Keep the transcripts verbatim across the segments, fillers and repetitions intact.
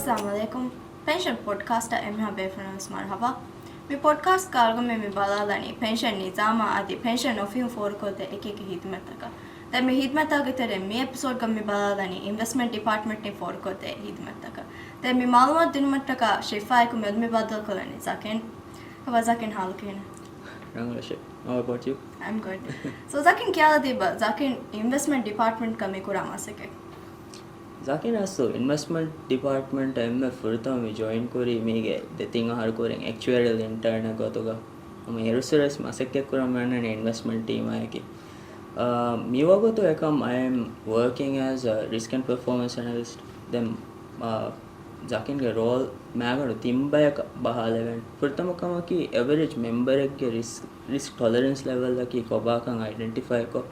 އައްސަލާމު ޢަލައިކުމް. ޕެންޝަން ޕޮޑްކާސްޓަށް އެންމެހާ ބޭފުޅުން ވެސް މަރުޙަބާ. މި ޕޮޑްކާސްޓް ކާރގަ މި ބަލާލަނީ ޕެންޝަން ނިޒާމާ އަދި ޕެންޝަން އޮފީހުން ފޯރުކޮށްދޭ އެކި އެކި ހިދުމަތްތަކަށް. ދެން މި ހިދުމަތްތަކުގެ ތެރެއިން މި އެޕިސޯޑްގަ މި ބަލާލަނީ އިންވެސްޓްމަންޓް ޑިޕާޓްމަންޓިން ފޯރުކޮށްދޭ ހިދުމަތްތަކަށް. ދެން މި މައުލޫމާތު ދިނުމަށްޓަކާ ޝިފާއެކު މެދުމި ބައްދަލުކޮށްލަނީ ޒަކީން. ކޮބާ ޒަކީން ހާލު ކިހިނެއް؟ ރަނގަޅަށޭ. How about you? I'm good. So ޒަކީން ކިޔާލަދީބަ ޒަކީން އިންވެސްޓްމަންޓް ޑިޕާޓްމަންޓްގަ މި ކުރާ މަސައްކަތް. ޒަކީން އަސްލު އިންވެސްޓްމަންޓް ޑިޕާޓްމަންޓް އެންމެ ފުރަތަމަ މި ޖޮއިން ކުރީ މީގެ ދެތިން އަހަރު ކުރިން އެކްޗުއަރިއަލް އިންޓާން ގޮތުގަ. ހަމަ އޭރުއްސުރެ ވެސް މަސައްކަތް ކުރަން މި އަންނަނީ އިންވެސްޓްމަންޓް ޓީމާއެކި. އާ، މި ވަގުތު އެކަމް I am working as a risk and performance analyst. ދެން، އާ، ޒަކީންގެ ރޯލް މާގަނޑު ތިން ބަޔަކަށް ބަހާލެވެން. ފުރަތަމަ ކަމަކީ އެވަރޭޖް މެމްބަރެއްގެ ރިސްކް، ރިސްކް ޓޮލަރެންސް ލެވެލްއަކީ ކޮބާކަން އައިޑެންޓިފައިކޮށް،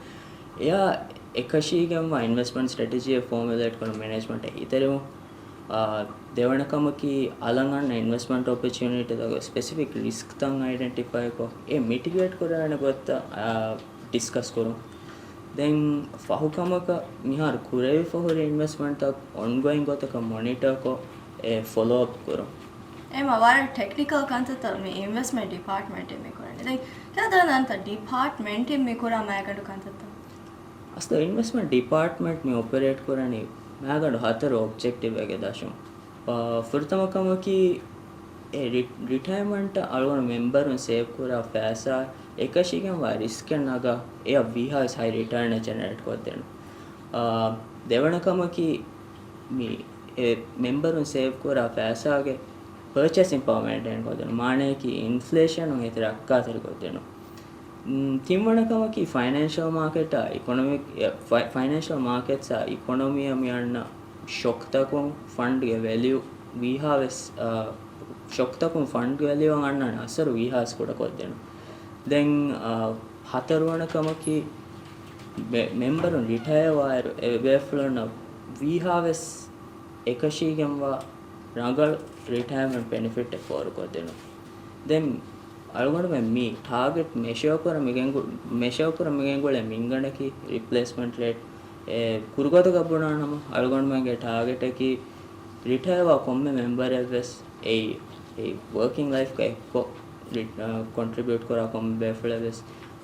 އެއާ އެކަށީގެންވާ އިންވެސްޓްމަންޓް ސްޓްރެޓެޖީއެއް ފޯމިއުލޭޓް ކުރުން މެނޭޖްމަންޓަށް އިތުރުވުން. އާ، ދެވަނަ ކަމަކީ އަލަށް އަންނަ އިންވެސްޓްމަންޓް އޮޕޮޗުނިޓީތަކުގެ ސްޕެސިފިކް ރިސްކްތައް އައިޑެންޓިފައިކޮށް، އެ މިޓިގޭޓް ކުރާނެ ގޮތްތައް، އާ، ޑިސްކަސް ކުރުން. ދެން ފަހު ކަމަކަށް މިހާރު ކުރެވިފަ ހުރި އިންވެސްޓްމަންޓްތައް އޮންގޯއިން ގޮތަކަށް މޮނިޓަރކޮށް، އެ ފޮލޯއަޕް ކުރުން. އެމަ ވަރަށް ޓެކްނިކަލް ކަންތައްތައް މި އިންވެސްޓްމަންޓް ޑިޕާޓްމަންޓެއް މި ކުރަނީ. ދެން ކިޔާދާނަންތަ ޑިޕާޓްމަންޓެއް މި ކުރާ މައިގަނޑު ކަންތައްތައް؟ އަސްލު އިންވެސްޓްމަންޓް ޑިޕާޓްމަންޓް މި އޮޕަރޭޓް ކުރަނީ މައިގަނޑު ހަތަރު އޮބްޖެކްޓިވްއެއްގެ ދަށުން. އާ، ފުރަތަމަ ކަމަކީ، އެ ރި-، ރިޓަޔަރމަންޓަށް އަޅުގަނޑު މެމްބަރުން ސޭވް ކުރާ ފައިސާ އެކަށީގެންވާ ރިސްކެއް ނަގާ، އެއަށް ވީހާވެސް ހައި ރިޓާނެއް ޖެނެރޭޓް ކޮށްދޭނު. އާ، ދެވަނަ ކަމަކީ، މި އެ މެމްބަރުން ސޭވް ކުރާ ފައިސާގެ ޕަރޗޭސިން ޕަވަރ މެއިންޓެއިން ކޮށްދޭނު. މާނަޔަކީ އިންފްލޭޝަނު އޭތި ރައްކާތެރި ކޮށްދޭނު. މް، ތިންވަނަ ކަމަކީ ފައިނޭންޝަލް މާކެޓާ އިކޮނޮމިކް، އެ، ފައި-، ފައިނޭންޝަލް މާކެޓްސާ އިކޮނޮމީއަށް މި އަންނަ ޝޮކްތަކުން ފަންޑްގެ ވެލިއު ވީހާވެސް، އާ، ޝޮކްތަކުން ފަންޑްގެ ވެލިއުއަށް އަންނަން އަސަރު ވީހާވެސް ކުޑަކޮށްދޭނު. ދެން، އާ، ހަތަރުވަނަ ކަމަކީ މެ-، މެމްބަރުން ރިޓަޔަރވާއިރު އެ ބޭފުޅުންނަށް ވީހާވެސް އެކަށީގެންވާ ރަނގަޅު ރިޓަޔަމަންޓް ބެނިފިޓެއް ފޯރުކޮށްދިނުން. ދެން އަޅުގަނޑުމެން މި ޓާގެޓް މެޝައު ކުރަން މިގެންގު-، މެޝައު ކުރަން މިގެންގުޅޭ މިންގަނޑަކީ ރިޕްލޭސްމަންޓް ރޭޓް. އެ ކުރުގޮތުގަ ބުނާނަމަ، އަޅުގަނޑުމެންގެ ޓާގެޓަކީ ރިޓަޔަވާ ކޮންމެ މެމްބަރެއްވެސް އެއީ، އެއީ ވަރކިން ލައިފްގަ އެއްކޮށް ރި-، އަ، ކޮންޓްރިބިއުޓް ކުރާ ކޮންމެ ބޭފުޅެއްވެސް،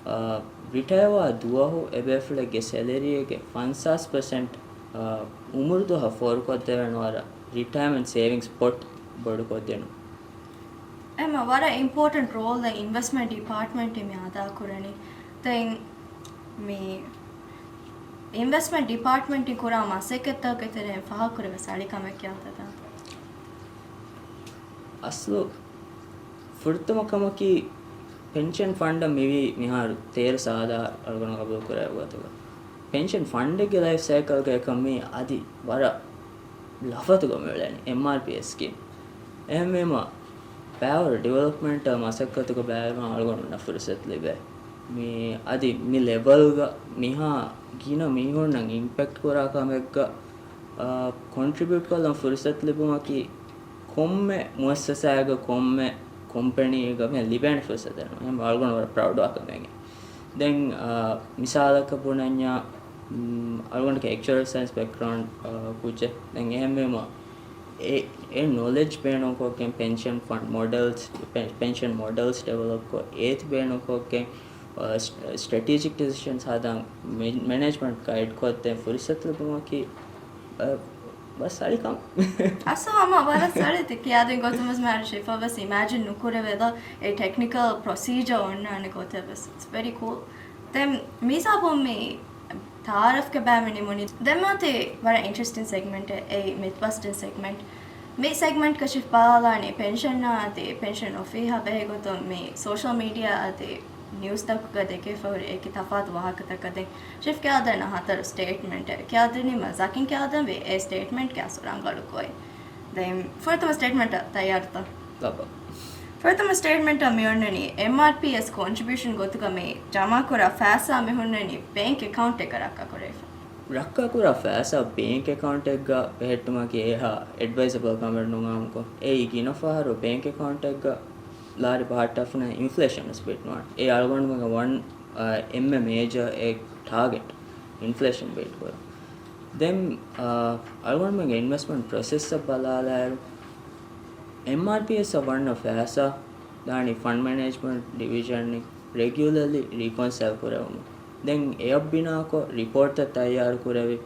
އަ، ރިޓަޔަވާ ދުވަހު އެބޭފުޅެއްގެ ސެލަރީގެ ފަންސާސް ޕަސެންޓް، އަ، އުމުރުދުވަހަށް ފޯރުކޮށްދެވޭނެ ވަރަށް ރިޓަޔަމަންޓް ސޭވިންގްސް ޕޮޓް ބޮޑުކޮށްދިނުން. އެމަ ވަރަށް އިމްޕޯޓެންޓް ރޯލްއެއް އިންވެސްޓްމަންޓް ޑިޕާޓްމަންޓިން މި އަދާކުރަނީ. ދެން މި އިންވެސްޓްމަންޓް ޑިޕާޓްމަންޓިން ކުރާ މަސައްކަތްތަކުގެ ތެރެއިން ފާހަގަކުރެވޭ ސަޅިކަމެއް ކިޔާތަ؟ އަސްލު ފުރަތަމަ ކަމަކީ، ޕެންޝަން ފަންޑަށް މިވީ މިހާރު ތޭރަ ސާދާ އަޅުގަނޑު ގަބޫލުކުރެވޭ ގޮތުގަ. ޕެންޝަން ފަންޑެއްގެ ލައިފް ސައިކަލްގަ އެކަން މީ އަދި ވަރަށް ލަފަތުގަ މިއުޅެނީ އެމްއާރްޕީއެސް ސްކީމް. އެހެންވީމަ، ޕާވަރ ޑިވެލޮޕްމަންޓް މަސައްކަތުގަ ބައިވެރިވާން އަޅުގަނޑުންނަށް ފުރުސަތު ލިބޭ. މި އަދި މި ލެވަލްގަ މިހާ ގިނަ މީހުންނަށް އިމްޕެކްޓް ކުރާ ކަމެއްގަ، އާ، ކޮންޓްރިބިއުޓް ކޮށްލަން ފުރުސަތު ލިބުމަކީ، ކޮންމެ މުއައްސަސާއެއްގަ، ކޮންމެ ކޮމްޕެނީއެއްގަ މި ލިބޭނެ ފުރުސަތެއް ނޫން. އެހެން އަޅުގަނޑު ވަރަށް ޕްރައުޑްވާ ކަމެއް. ދެން، އާ، މިސާލަކަށް ބުނަންޏާ، މް، އަޅުގަނޑަކަށް އެކްޗުއަރިއަލް ސައިންސް ބެކްގްރައުންޑް، އާ، ކުއްޖެއް. ދެން އެހެންވީމަ، އެ، އެ ނޮލެޖް ބޭނުންކޮށްގެން ޕެންޝަން ފަންޑް މޮޑެލްސް، ޕެ-، ޕެންޝަން މޮޑެލްސް ޑިވެލޮޕްކޮށް، އޭތި ބޭނުންކޮށްގެން، އާ، ސް-، ސްޓްރެޓީޖިކް ޑިސިޝަންސް ހަދާން މެ-، މެނޭޖްމަންޓް ގައިޑް ކޮށްދޭން ފުރުސަތު ލިބުމަކީ، އާ، ބަސް ސަޅިކަން. އަސްލު ހަމަ ވަރަށް ސަޅި ތި ކިޔާދިން ގޮތުން ވެސް މާ ޝިފާ ވެސް އިމާޖިން ނުކުރެވޭ ދޯ އެ ޓެކްނިކަލް ޕްރޮސީޖަރ އޮންނާނެ ގޮތެއް ވެސް. It's very cool. ދެން މިހިސާބުން މި ތައާރަފްގެ ބައި މި ނިމުނީ. ދެން މާތި ވަރަށް އިންޓްރެސްޓިން ސެގްމެންޓެއް އެއީ މިތްބަސްޓިން ސެގްމެންޓް. މި ސެގްމެންޓްގަ ޝިފް ބަލާލާނީ ޕެންޝަނާ އަދި ޕެންޝަން އޮފީހާ ބެހޭ ގޮތުން މި ސޯޝަލް މީޑިއާ އަދި ނިއުސްތަކުގަ ދެކެފަ ހުރި އެކި ތަފާތު ވާހަކަތަކަށް. ދެން ޝިފް ކިޔާދޭން ހަތަރު ސްޓޭޓްމެންޓެއް ކިޔާދިނީމަ ޒަކީން ކިޔާދެންވީ އެ ސްޓޭޓްމެންޓްގެ އަސްލު ރަނގަޅު ގޮތް. ދެން ފުރަތަމަ ސްޓޭޓްމެންޓަށް ތައްޔާރުތަ؟ ލައްބަ. ފުރަތަމަ ސްޓޭޓްމެންޓަށް މި އޮންނަނީ އެމްއާރްޕީއެސް ކޮންޓްރިބިއުޝަން ގޮތުގަ މި ޖަމާކުރާ ފައިސާ މި ހުންނަނީ ބޭންކް އެކައުންޓެއްގަ ރައްކާކުރެވިފަ. ރައްކާކުރާ ފައިސާ ބޭންކް އެކައުންޓެއްގަ ބެހެއްޓުމަކީ އެހާ އެޑްވައިސަބަލް ކަމެއް ނޫން އާއްމުކޮށް. އެއީ ގިނަ ފަހަރު ބޭންކް އެކައުންޓެއްގަ ލާރި ބަހައްޓާފަ ނައި އިންފްލޭޝަން ވެސް ބީޓް ނުވާނެ. އެ އަޅުގަނޑުމެންގެ ވަން، އާ، އެންމެ މޭޖަރ އެ ޓާގެޓް އިންފްލޭޝަން ބީޓް ކުރުން. ދެން އަޅުގަނޑުމެންގެ އިންވެސްޓްމަންޓް ޕްރޮސެސްއަށް ބަލާލާއިރު، އެމްއާރްޕީއެސްއަށް ވަންނަ ފައިސާ ދާނީ ފަންޑް މެނޭޖްމަންޓް ޑިވިޝަން ރެގިއުލަރލީ ރީކޮންސައިލް ކުރެވުމަށް. ދެން އެއަށް ބިނާކޮށް ރިޕޯޓްތައް ތައްޔާރު ކުރެވި،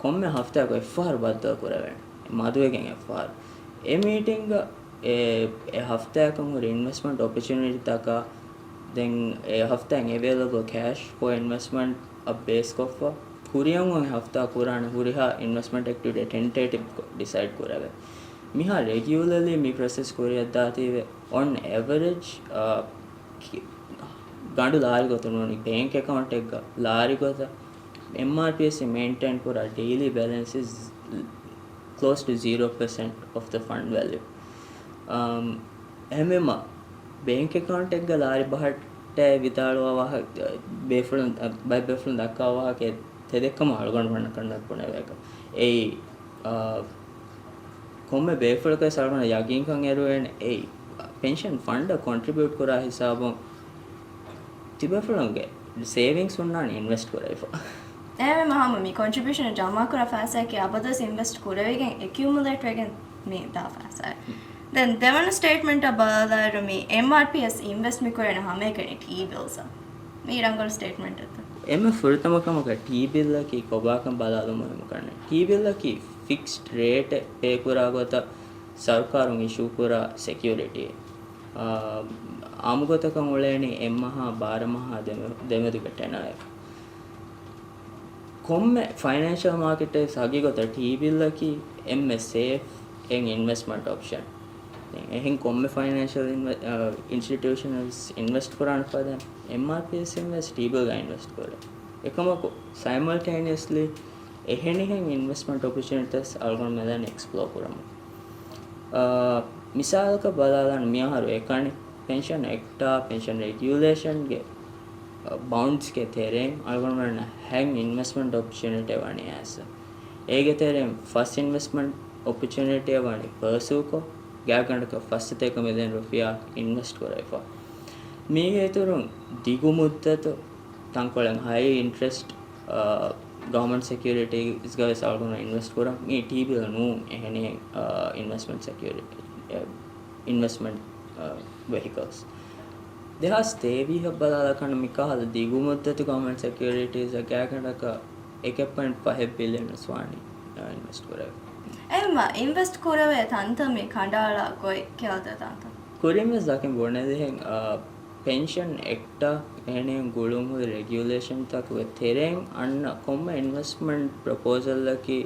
ކޮންމެ ހަފްތާއަކު އެއްފަހަރު ބައްދަލު ކުރެވޭނެ، މަދުވެގެން އެއްފަހަރު. އެ މީޓިންގަށް އެ، އެ ހަފްތާއަކުން ހުރި އިންވެސްޓްމަންޓް އޮޕޮޗުނިޓީތަކާ، ދެން އެ ހަފްތާއިން އެވޭލަބަލް ކޭޝް ފޯ އިންވެސްޓްމަންޓް އަށް ބޭސްކޮށްފަ، ކުރިއަށް އޮތް ހަފްތާ ކުރާނެ ހުރިހާ އިންވެސްޓްމަންޓް އެކްޓިވިޓީ ޓެންޓޭޓިވް ޑިސައިޑް ކުރެވޭ. މިހާ ރެގިއުލަރލީ މި ޕްރޮސެސް ކުރިއަށްދާތީވެ، އޮން އެވަރޭޖް، އާ، ކި-، ގަނޑު ލާރި ގޮތަށް ނޫނީ، ބޭންކް އެކައުންޓެއްގަ ލާރި ގޮތަށް އެމްއާރްޕީއެސް މެއިންޓެއިން ކުރާ ޑެއިލީ ބެލެންސް އިޒް ކްލޯސް ޓު ޒީރޯ ޕަސެންޓް އޮފް ދަ ފަންޑް ވެލިއު. އަމް، އެހެންވީމަ، ބޭންކް އެކައުންޓެއްގަ ލާރި ބަހައްޓައި ވިދާޅުވާ ވާހަ-، ބޭފުޅުން، ބައެއް ބޭފުޅުން ދައްކާ ވާހަކަ ތެދެއްކަމަށް އަޅުގަނޑުމެންނަށް ކަންނައް ބުނެވޭކަށް. އެއީ، އާ، ކޮންމެ ބޭފުޅަކަށް ވެސް އަޅުގަނޑަށް ޔަގީންކަން އެރުވޭނެ، އެއީ، ޕެންޝަން ފަންޑަށް ކޮންޓްރިބިއުޓް ކުރާ ހިސާބުން ތިބޭފުޅުންގެ ސޭވިންގްސް ހުންނާނެ އިންވެސްޓް ކުރެވިފަ. އެހެންވީމަ ހަމަ މި ކޮންޓްރިބިއުޝަން ޖަމާކުރާ ފައިސާއަކީ އަބަދުވެސް އިންވެސްޓް ކުރެވިގެން އެކިއުމުލޭޓް ވެގެން މި ދާ ފައިސާއެއް. ދެން ދެވަނަ ސްޓޭޓްމަންޓަށް ބަލާލާއިރު، މި އެމްއާރްޕީއެސް އިންވެސްޓް މި ކުރޭނެ ހަމައެކަނި ޓީ ބިލްސްއަށް. މީ ރަނގަޅު ސްޓޭޓްމަންޓެއްތަ؟ އެންމެ ފުރަތަމަ ކަމަކަށް ޓީ ބިލްއަކީ ކޮބާކަން ބަލާލުން މުހިއްމު ކަންނޭނގެ. ޓީ ބިލްއަކީ ފިކްސްޑް ރޭޓެއް ޕޭ ކުރާ ގޮތަށް ސަރުކާރުން އިޝޫ ކުރާ ސެކިއުރިޓީއެއް. އާ، އާއްމުގޮތަކަށް އުޅޭނީ އެއްމަހާ ބާރަ މަހާ ދެމެ-، ދެމެދުގެ ޓެނަރއެއް. ކޮންމެ ފައިނޭންޝަލް މާކެޓެއް ހަގީގަތަށް ޓީ ބިލްއަކީ އެންމެ ސޭފް އެއް އިންވެސްޓްމަންޓް އޮޕްޝަން. ދެން އެހެން ކޮންމެ ފައިނޭންޝަލް އިންވެ-، އާ، އިންސްޓިޓިއުޝަންސް އިންވެސްޓް ކުރާނެ ފަދައިން އެމްއާރްޕީއެސް އިންވެސްޓް ޓީ ބިލްގަ އިންވެސްޓް ކުރޭ. އެކަމަކު ސައިމަލްޓޭނިއަސްލީ އެހެނިހެން އިންވެސްޓްމަންޓް އޮޕޮޗުނިޓީސް އަޅުގަނޑުމެން އެކްސްޕްލޯ ކުރަމުން. އާ، މިސާލަކަށް ބަލާލާން މިއަހަރު އެކަނި ޕެންޝަން އެކްޓާ، ޕެންޝަން ރެގިއުލޭޝަންގެ، އާ، ބައުންޑްސްގެ ތެރެއިން އަޅުގަނޑުމެންނަށް ހަތް އިންވެސްޓްމަންޓް އޮޕޮޗުނިޓީ ވަނީ އައިސް. އޭގެ ތެރެއިން ފަސް އިންވެސްޓްމަންޓް އޮޕޮޗުނިޓީ ވަނީ ޕަރސޫކޮށް، ގާތްގަނޑަކަށް ފަސް ސަތޭކަ މިލިއަން ރުފިޔާ އިންވެސްޓް ކުރެވިފަ. މީގެ އިތުރުން ދިގު މުއްދަތު ތަންކޮޅެއް ހައި އިންޓްރެސްޓް، އާ، ގަވަމެންޓް ސެކިއުރިޓީސްގަ ވެސް އަޅުގަނޑު އިންވެސްޓް ކުރަން. މީ ޓީ ބިލް ނޫން އެހެނިހެން، އާ، އިންވެސްޓްމަންޓް ސެކިއުރިޓީ، އެ، އިންވެސްޓްމަންޓް، އާ، ވެހިކަލްސް. ދެހާސް ތޭވީހަށް ބަލާލާކަން މިކަހަލަ ދިގު މުއްދަތު ގަވަމެންޓް ސެކިއުރިޓީސްއަށް ގާތްގަނޑަކަށް އެކެއް ޕޮއިންޓް ފަހެއް ބިލިއަން ވެސް ވާނީ، އާ، އިންވެސްޓް ކުރެވި. އެހެންވީމަ އިންވެސްޓް ކުރެވޭ ތަންތަން މި ކަނޑައަޅާ ގޮތް ކިހާދަ ތަންތަން؟ ކުރިން ވެސް ދަކެން ބުނެދިހެން، އާ، ޕެންޝަން އެކްޓާ އެހެނިހެން ގުޅުން ހުރި ރެގިއުލޭޝަންތަކުގެ ތެރެއިން އަންނަ ކޮންމެ އިންވެސްޓްމަންޓް ޕްރޮޕޯސަލްއަކީ،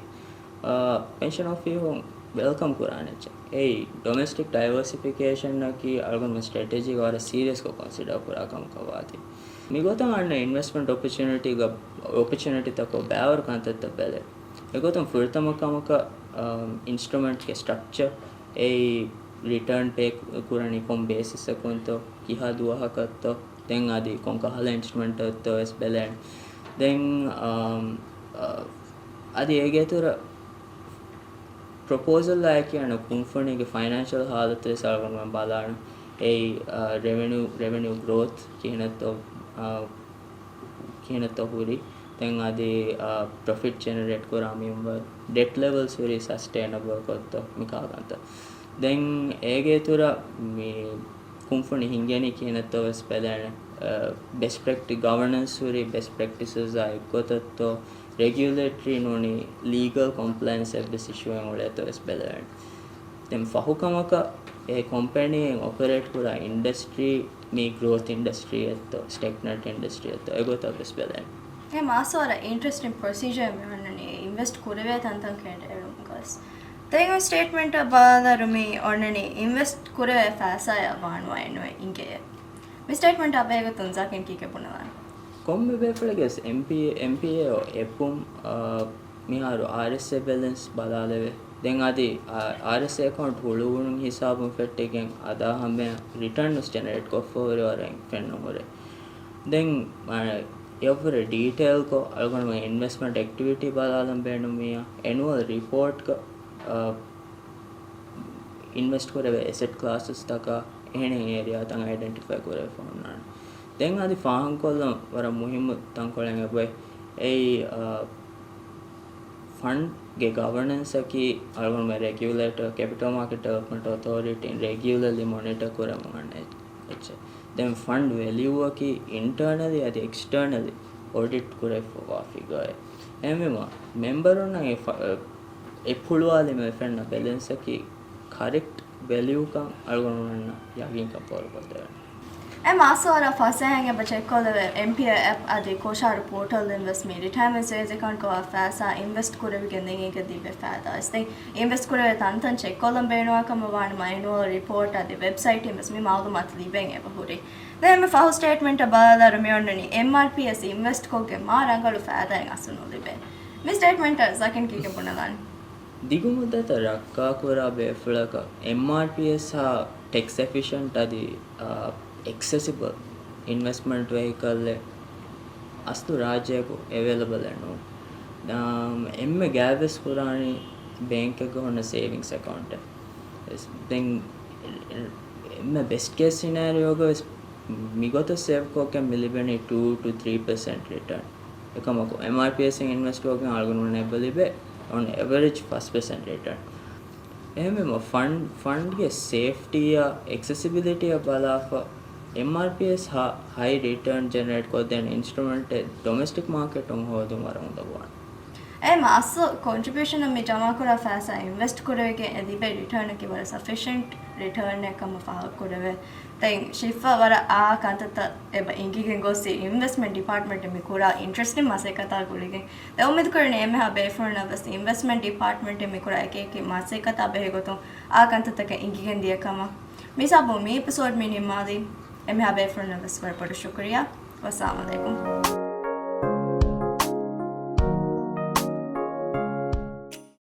އާ، ޕެންޝަން އޮފީހުން ވެލްކަމް ކުރާނެ އެއްޗެއް. އެއީ، ޑޮމެސްޓިކް ޑައިވަރސިފިކޭޝަންއަކީ އަޅުގަނޑުމެން ސްޓްރެޓެޖީގަ ވަރަށް ސީރިއަސްކޮށް ކޮންސިޑަރ ކުރާ ކަމަކަށް ވާތީ. މިގޮތަށް އަންނަ އިންވެސްޓްމަންޓް އޮޕޮޗުނިޓީގަ، އޮޕޮޗުނިޓީތަކަށް ބައިވަރު ކަންތައްތައް ބެލޭ. އެގޮތުން ފުރަތަމަ ކަމަކަށް، އާ، އިންސްޓްރުމެންޓްގެ ސްޓްރަކްޗަރ، އެއީ، ރިޓާން ޕޭ ކުރަނީ ކޮން ބޭސިސްއަކުންތޯ، ކިހާ ދުވަހަކަށްތޯ، ދެން އަދި ކޮން ކަހަލަ އިންސްޓްރުމެންޓެއްތޯ ވެސް ބެލޭނެ. ދެން، އާ، އާ، އަދި އޭގެ އިތުރަށް ޕްރޮޕޯސަލްއާއެކީ އަންނަ ކުންފުނީގެ ފައިނޭންޝަލް ހާލަތު ވެސް އަޅުގަނޑުމެން ބަލާނަން. އެއީ، އާ، ރެވެނިއު، ރެވެނިއު ގްރޯތް ކިހިނެއްތޯ، އާ، ކިހިނެއްތޯ ހުރީ. ދެން އަދި، އާ، ޕްރޮފިޓް ޖެނެރޭޓް ކުރާ މިންވަރު، ޑެޓް ލެވެލްސް ހުރީ ސަސްޓެއިނަބަލް ކޮށްތޯ މިކަހަލަ ކަންތައް. ދެން އޭގެ އިތުރަށް މި ކުންފުނި ހިންގެނީ ކިހިނެއްތޯ ވެސް ބެލޭނެ. އާ، ބެސްޓް ޕްރެކްޓި، ގަވަނަންސް ހުރީ ބެސްޓް ޕްރެކްޓިސަސްއާ އެއްގޮތަށްތޯ، ރެގިއުލޭޓަރީ ނޫނީ ލީގަލް ކޮމްޕްލަޔަންސް އެއްވެސް އިޝޫއެއް އުޅޭތޯ ވެސް ބެލެވޭނެ. ދެން ފަހު ކަމަކަށް އެ ކޮމްޕެނީއެއް އޮޕަރޭޓް ކުރާ އިންޑަސްޓްރީ މީ ގްރޯތް އިންޑަސްޓްރީއެއްތޯ، ސްޓެގްނަންޓް އިންޑަސްޓްރީއެއްތޯ، އެގޮތަށް ވެސް ބެލެވޭނެ. އެ މާސް ވަރަށް އިންޓްރެސްޓިން ޕްރޮސީޖަރެއް މި އޮންނަނީ އިންވެސްޓް ކުރެވޭ ތަންތަން ކެނޑިއެޅުމުގަވެސް. ދެން އޮތް ސްޓޭޓްމަންޓަށް ބަލާލާއިރު މި އޮންނަނީ އިންވެސްޓް ކުރެވޭ ފައިސާއެއް ވާންވައެއް ނުވޭ އިނގޭ. މި ސްޓޭޓްމަންޓާ ބެހޭގޮތުން ޒާކިން ކީކޭ ބުނެލާނެ؟ ކޮންމެ ބޭފުޅެއްގެ ވެސް އެމްޕީއޭ، އެމްޕީއޭއޯ އެޕުން، އާ، މިހާރު އާރްއެސްއޭ ބެލެންސް ބަލާލެވޭ. ދެން އަދި، އާ، އާރްއެސްއޭ އެކައުންޓް ހުޅުވުނު ހިސާބުން ފެއްޓިގެން އަދާ ހަމަޔަށް ރިޓާން ވެސް ޖެނެރޭޓް ކޮށްފަ ހުރި ވަރަށް ފެންނަ ހުރޭ. ދެން، އާ، އެއަށްވުރެ ޑީޓެއިލްކޮށް އަޅުގަނޑުމެން އިންވެސްޓްމަންޓް އެކްޓިވިޓީ ބަލާލަން ބޭނުންވިއްޔާ، އެނުއަލް ރިޕޯޓްގަ، އާ، އިންވެސްޓް ކުރެވޭ އެސެޓް ކްލާސަސްތަކާ އެހެނިހެން އޭރިއާތައް އައިޑެންޓިފައި ކުރެވިފަ ހުންނާނެ. ދެން އަދި ފާހަގަކޮށްލަން ވަރަށް މުހިއްމު ތަންކޮޅެއް އެބައި. އެއީ، އާ، ފަންޑްގެ ގަވަނަންސަކީ އަޅުގަނޑުމެން ރެގިއުލޭޓަރ، ކެޕިޓަލް މާކެޓް ޑިވެލޮޕްމަންޓް އޮތޯރިޓީން ރެގިއުލަރލީ މޮނިޓަ ކުރަމުން އަންނަ އެއްޗެއް. ދެން ފަންޑް ވެލިއުއަކީ އިންޓަރނަލީ އަދި އެކްސްޓަރނަލީ އޮޑިޓް ކުރެވިފައިވާ ފިގަރެއް. އެހެންވީމަ، މެމްބަރުންނަށް އެ ފަ-، އެ އެ ޕުޅުވާލީމަ ފެންނަ ބެލެންސަކީ ކަރެކްޓް ވެލިއުކަން އަޅުގަނޑުމެންނަށް ޔަގީންކަން ފޯރުކޮށްދެވޭނެ. އެ މާސް ވަރަށް ފަސޭހައިން އެބަ ޗެކްކޮށްލެވޭ. އެމްޕީއޭ އެޕް އަދި ކޯށާރު ޕޯޓަލް އިން ވެސް މި ރިޓަޔަރމަންޓް ސޭވިންގސް އެކައުންޓް ކޮށްފައިސާ އިންވެސްޓް ކުރެވިގެން ދެން އޭގެ ލިބޭ ފައިދާ އިސް. ދެން އިންވެސްޓް ކުރެވޭ ތަންތަން ޗެކްކޮށްލަން ބޭނުންވާ ކަމަށް ވާނަމަ އެނުއަލް ރިޕޯޓް އަދި ވެބްސައިޓް އިން ވެސް މި މައުލޫމާތު ލިބެން އެބަ ހުރި. ދެން އެންމެ ފަހު ސްޓޭޓްމަންޓަށް ބަލާލާއިރު މި އޮންނަނީ އެމްއާރްޕީއެސް އިންވެސްޓް ކޮށްގެން މާ ރަނގަޅު ފައިދާއެއް އަސްލު ނުލިބޭ. މި ސްޓޭޓްމަންޓަށް ޒަކީން ކީކޭ ބުނެލާނީ؟ ދިގު މުއްދަތަށް ރައްކާކުރާ ބޭފުޅަކަށް އެމްއާރްޕީއެސް ހާ ޓެކްސް އެފިޝަންޓް އަދި، އާ، އެކްސެސިބަލް އިންވެސްޓްމަންޓް ވެހިކަލްއެއް އަސްލު ރާއްޖޭގަ އެވޭލަބަލެއް ނޫން. އާ، އެންމެ ގާތްވެސް ކުރާނީ ބޭންކެއްގަ ހުންނަ ސޭވިންގސް އެކައުންޓެއް. ދެން އެންމެ ބެސްޓް ކޭސް ސިނޭރިއޯގަ ވެސް މިގޮތަށް ސޭވް ކޮށްގެން މި ލިބެނީ ޓޫ ޓު ތްރީ ޕަސެންޓް ރިޓާން. އެކަމަކު، އެމްއާރްޕީއެސް އިންވެސްޓް ކޮށްގެން އަޅުގަނޑުމެންނަށް އެބަ ލިބޭ އޮން އެވަރޭޖް ފަސް ޕަސެންޓް ރިޓާން. އެހެންވީމަ، ފަންޑް، ފަންޑްގެ ސޭފްޓީއާ އެކްސެސިބިލިޓީއަށް ބަލާފަ، އެމްއާރްޕީއެސް ހާ ހައި ރިޓާން ޖެނެރޭޓް ކޮށްދޭނެ އިންސްޓްރުމެންޓެއް ޑޮމެސްޓިކް މާކެޓުން ހޯދުން ވަރަށް އުނދަގޫވާނެ. އެހެން އަސްލު ކޮންޓްރިބިއުޝަނަށް މި ޖަމާކުރާ ފައިސާ އިންވެސްޓް ކުރެވިގެން އެ ލިބޭ ރިޓާނަކީ ވަރަށް ސަފިޝަންޓް ރިޓާނެއް ކަމަށް ފާހަގަކުރެވޭ. ދެން ޝިފްއަށް ވަރަށް އާ ކަންތައްތައް އެބަ އިނގިގެން ގޮސް އިންވެސްޓްމަންޓް ޑިޕާޓްމަންޓް މި ކުރާ އިންޓްރެސްޓިން މަސައްކަތާ ގުޅިގެން. ދެން އުއްމީދު ކުރަނީ އެންމެހާ ބޭފުޅުންނަށް ވެސް އިންވެސްޓްމަންޓް ޑިޕާޓްމަންޓެއް މި ކުރާ އެކި އެކި މަސައްކަތާ ބެހޭގޮތުން އާ ކަންތައްތަކަށް އިނގިގެން ދިޔަ ކަމަށް. މިސާބު މި އެޕިސޯޑް މި ނިންމާލީ. އެންމެހާ ބޭފުޅުންނަށް ވެސް ވަރަށް ބޮޑަށް ޝުކުރިއްޔާ. ވައްސަލާމް އަލައިކުމް.